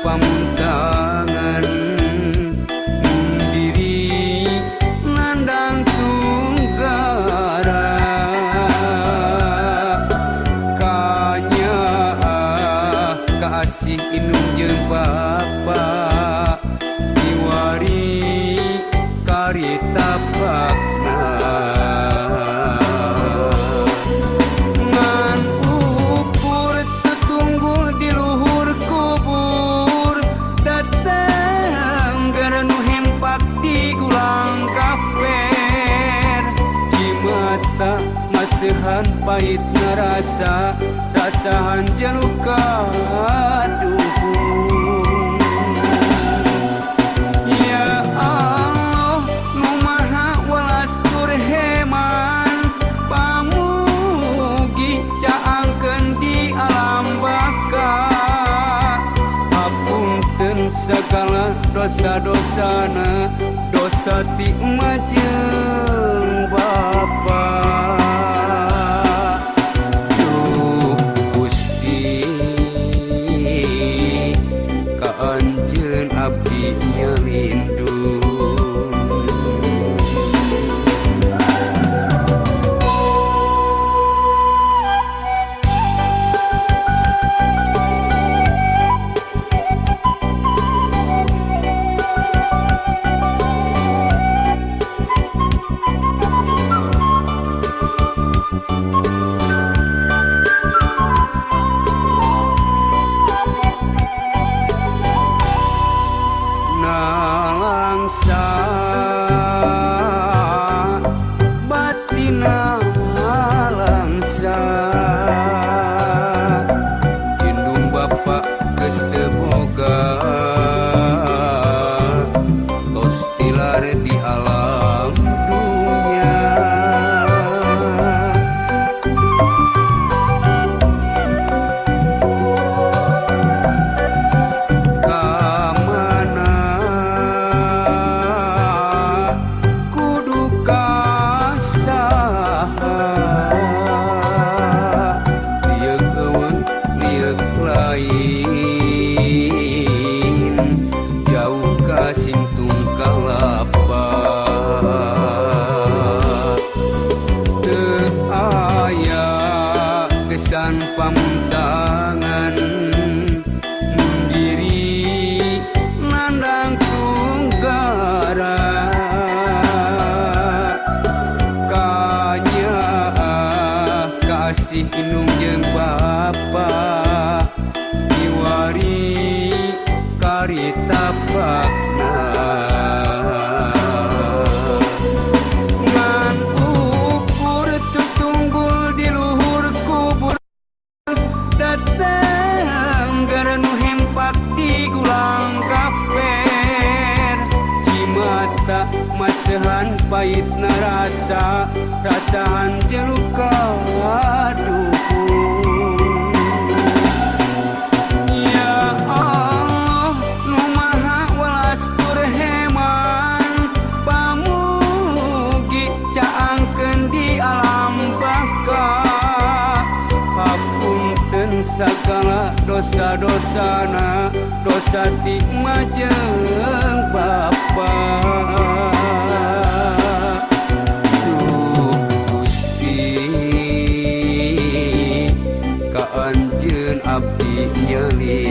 Pamuntangan diri nandang tunggara kanya kaasih indung jeung bapa diwari karita pakna ngan ukur tetunggul di luhur kubur datang gara nu hempak di gulang kaper cimata masehan pahit narasa rasahan jeluka duhung. Ya Allah nu maha welas tur heman pamugi caangkeun di alam baka hapunten segala dosa-dosana dosa ti emak jeung bapa. Duh Gusti ka anjeun abdi nyalindung. Nalangsa batina langsa indung bapa geus teu boga tos tilar di alam dunya kamana kudu kasaha lieuk eueuh lieuk lain jauh ka singtung kalapa teu aya kesan pamuntangan mun diri nandang tunggara kanya kaasih indung jeung bapa diwari karita pakna ngan ukur tutunggul di luhur kubur datang gara nu hempak di gulang kaper cimata masehan pahit narasa rasahan jeluka duhung. Ya Allah nu maha welas tur heman pamugi caangkeun di alam baka hapunten sagala dosa-dosana dosa ti emak jeung bapa. Duh Gusti ka anjeun abdi nyalindung.